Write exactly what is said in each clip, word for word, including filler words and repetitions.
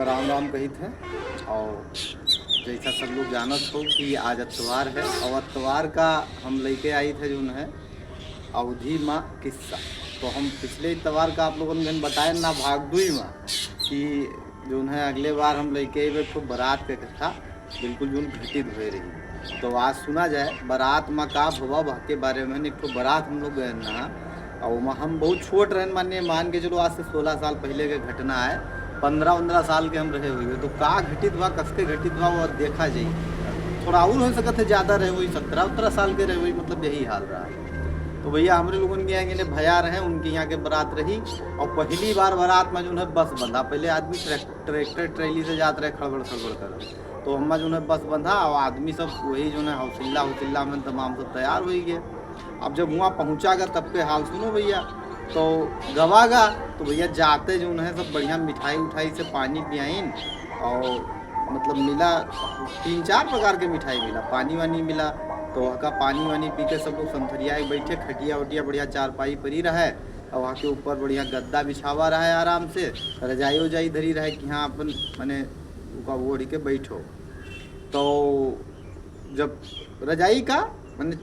राम राम कहित है। और जैसा सब लोग जानत हो कि आज अतवार है और अतवार का हम लेके आइत है जौन है अवधी माँ किस्सा। तो हम पिछले अतवार का आप लोगन के बताए ना भाग दुई माँ कि जौन है अगले बार हम लेके अइबे एक ठो बारात के कथा, बिल्कुल जौन घटित भय रही। तो आज सुना जाए बारात माँ का भवा वह के बारे में। एक ठो बारात हम लोग गए ना, और ओमा हम बहुत छोट रहन, माने मान के चलो आज से सोलह साल पहले के घटना है। पन्द्रह उन्द्रह साल के हम रहे हुए, तो का घटित बा, कसके घटित बा, वो देखा जाई। थोड़ा और हो सकत है ज़्यादा रहे हुई, सत्रह उत्रह साल के रहे हुई, मतलब यही हाल रहा। तो भैया हमरे लोगन के यहाँ के भैया रहे, उनके यहाँ के बारात रही। और पहली बार बारात में जौन है बस बंधा, पहले आदमी ट्रैक-, ट्रैक्टर ट्रैली से जात रहे खड़बड़ खड़बड़ कर। तो हम्मा जौन है बस बंधा और आदमी सब वही जौन है हौसिल्ला हौसिल्ला में तमाम सब तैयार होइ गए। अब जब हुआँ पहुँचा गा तब के हाल सुनो भैया। तो गवा गा तो भैया जाते जौन है सब बढ़िया मिठाई उठाई से पानी पियाइन और मतलब मिला तीन चार प्रकार के मिठाई मिला, पानी वानी मिला। तो वहाँ का पानी वानी पी के सब लोग संथरिया के बैठे, खटिया उटिया बढ़िया चारपाई परी रहे और वहाँ के ऊपर बढ़िया गद्दा बिछावा रहे आराम से, रजाई उजाई धरी रहे कि हाँ अपन मने ओका ओढ़ के बैठो। तो जब रजाई का मने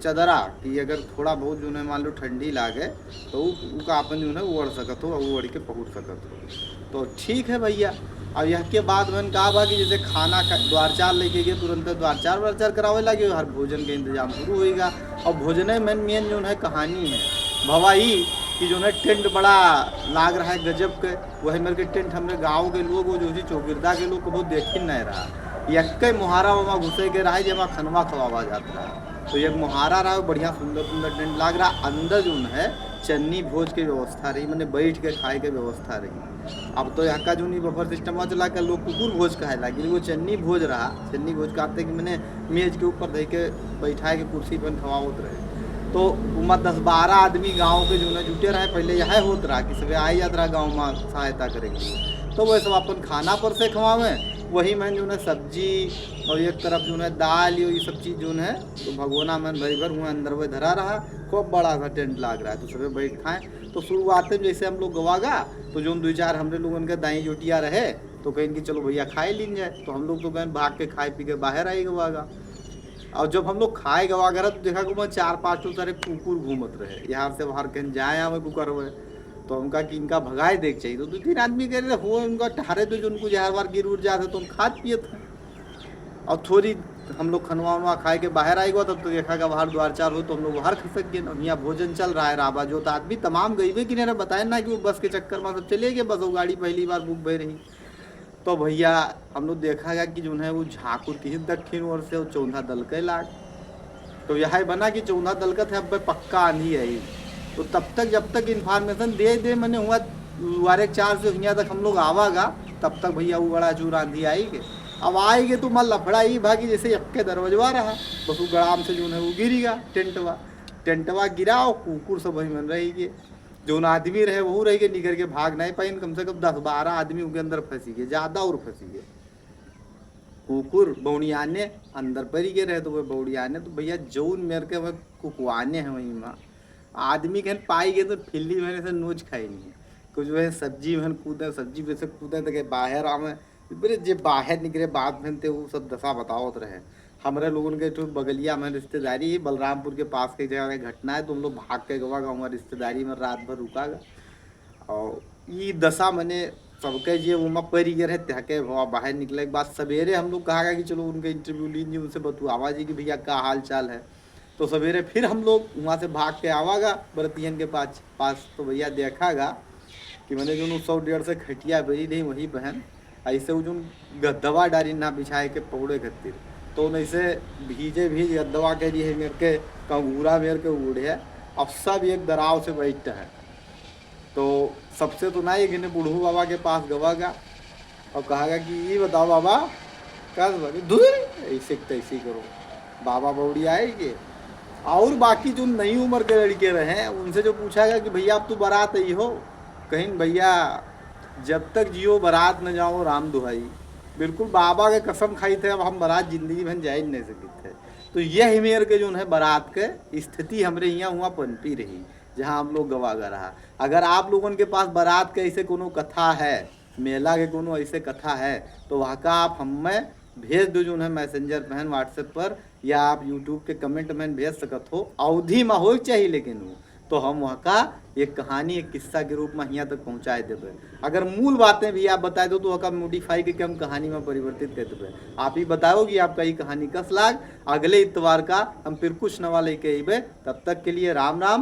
चदरा कि अगर थोड़ा बहुत जौन है मान लो ठंडी लागे तो उ, उका अपन जौन है ओढ़ सकत हो और ओढ़ के पहुँच सकत हो। तो ठीक है भैया। अब यह के बाद में का बा कि जैसे खाना खा, द्वारचार लेके गए, तुरंत द्वारचार वारचार करावे लगे, हर भोजन के इंतजाम शुरू होइगा। और भोजने में मेन जौन है कहानी है भवा ई कि जौन है टेंट बड़ा लाग रहा है गजब के। वही मेर के टेंट हमरे गाँव के लोग, वो जो है चौकिरदा के लोग कबो देखिन नहीं रहा। यक्के मोहारा वहाँ घुसे के रहा है, जेमा खनवा खवावा जात रहा। तो एक मोहारा रहा, बढ़िया सुंदर सुंदर टेंट लाग रहा। अंदर जौन है चन्नी भोज के व्यवस्था रही, मने बैठ के खाए के व्यवस्था रही। अब तो यहाँ का जौन ई बफर सिस्टम चला के लोग कुकुर भोज खाए लागे, वो चन्नी भोज रहा। चन्नी भोज कहते कि मने मेज के ऊपर धइ के बैठाए के कुर्सी पर खवावत रहे। तो उमा दस बारह आदमी गाँव के जौन है जुटे रहे। पहले यह होत रहा कि सबे आए जात रहा गाँव में सहायता करे के लिए। तो वह सब अपन खाना पर से खवावे, वही में जौन है सब्जी और एक तरफ जौन है दाल, ये सब चीज़ जौन है तो भगोना में भरी भर हुआ अंदर वह धरा रहा। खूब बड़ा सा टेंट लाग रहा है, तो सबे बैठ खाए। तो शुरुआत में जैसे हम लोग गवा गा, तो जौन दुई चार हमरे लोगन के दाई जोटिया रहे, तो कहें कि चलो भैया खाए लीन जाए। तो हम लोग तो कहें भाग के खाए पी के बाहर आई गवा गा। और जब हम लोग खाए गवा गा रहे, तो देखा कि वहाँ चार पाँच ठो सारे कुकुर घूमत रहे, यहाँ से बाहर कहीं जाए आवे कुकर हुए। तो हमका कि इनका भगाए देख चाहिए। तो दो तीन आदमी कह रहे हो उनका ठहरे दो, जो उनको जहर वार गिर उड़ जात है, तो हम खात पियत हैं। और थोड़ी हम लोग खनवा उनवा खाए के बाहर आए गवा, तब तो देखा का बाहर द्वार चार हो, तो हम लोग बाहर खसक गए। अब यहाँ भोजन चल रहा है, राबा जो तो आदमी तमाम गईबे कि नहीं बताए ना कि वो बस के चक्कर में सब चले गए, बस वो गाड़ी पहली बार बुक भय रही। तो भैया हम लोग देखा गया कि जौन है वो झाँकुर की दक्षिण ओर से वो चौंधा दल के लाग। तो यह बना कि चौंधा दलकत है, अब पक्का आंधी आई। तो तब तक जब तक इन्फॉर्मेशन दे दे, मैंने हुआ वारे चार से हियाँ तक हम लोग आवागा, तब तक भैया वो बड़ा जोर आंधी आई के। अब आई के तो मार लफड़ा ई भा कि जैसे यक्के दरवाजवा रहा, बस वो गड़ाम से जौन है वो गिरी गा टेंटवा। टेंटवा गिरा और कुकुर सब वही मन रही के। जौन आदमी रहे वहू रही के, निकर के भाग नहीं पाइन। कम से कम दस बारह आदमी उनके अंदर फंसी गए, ज़्यादा और फंसी गए। कुकुर बौड़ियाने अंदर पड़ी गए रहे, तो वह बौड़ियाने तो भैया जौन मेर के वह कुकुआने हैं वहीं माँ। आदमी के पाई गए तो फिल्ली मैंने से नोच खाई नहीं। कुछ वह सब्जी में कूदे, सब्जी में से कूदे तो के बाहर आवे। बोले जे बाहर निकले बात में ते वो सब दशा बतावत रहे। हमरे लोगन के एक ठो बगलिया में रिश्तेदारी है, बलरामपुर के पास के जगह के घटना है, तो हम लोग भाग के गवा गा, हमारे रिश्तेदारी में रात भर रुका गा। और ई दशा मने सबके जे उमा परि गए रहे, त्याके भवा बाहर निकले के बाद सवेरे हम लोग कहा गा कि चलो उनके इंटरव्यू लीन जी, उनसे बतुआवा जी कि भैया का हाल चाल है। तो सवेरे फिर हम लोग वहाँ से भाग के आवा गा बरतियन के पास, पास तो भैया देखा गा कि मने जौन सौ डेढ़ सौ खटिया बेरी रही वही बहन, ऐसे वो जौन गद्दवा डारी ना बिछाए के पौड़े खातिर, तो उन ऐसे भीजे भीज गद्दवा के लिए मेर के कंगूरा मेर के उड़े है। अब सब एक दराव से बैठते हैं। तो सबसे तो ना एक इन्हें बूढ़ू बाबा के पास गवा गा और कहा गा कि ये बताओ बाबा, का बाबा? धुर, ऐसे के तैसे करो। बाबा बौड़ी आए के। और बाकी जो नई उम्र के लड़के रहे, उनसे जो पूछा गा कि भैया, अब तू बारात आई हो? कहीं, भैया, जब तक जियो बारात न जाओ, राम दुहाई। बिल्कुल बाबा के कसम खाई थे, अब हम बारात जिंदगी भर जाए नहीं सकी थे। तो यह मेर के जो है बारात के स्थिति हमरे यहाँ हुआ पनपी रही, जहाँ हम लोग गवा गा रहा। अगर आप लोगन के पास बारात के ऐसे कोनो कथा है, मेला के कोनो ऐसे कथा है तो वहका आप हमें भेज दो, जौन है Messenger पहन, WhatsApp पर, या आप YouTube के comment में भेज सकत हो। अवधी में होए के चाहिए, लेकिन वो तो हम वहका एक कहानी, एक किस्सा के रूप में हियाँ तक पहुँचाए देबे। अगर मूल बातें भी आप बताए दो तो वहका modify के हम कहानी में परिवर्तित कर देबे। आप ही बताओ कि आपका ये कहानी कस लाग। अगले इतवार का हम फिर कुछ नवा लेके अइबे। तब तक के लिए राम राम।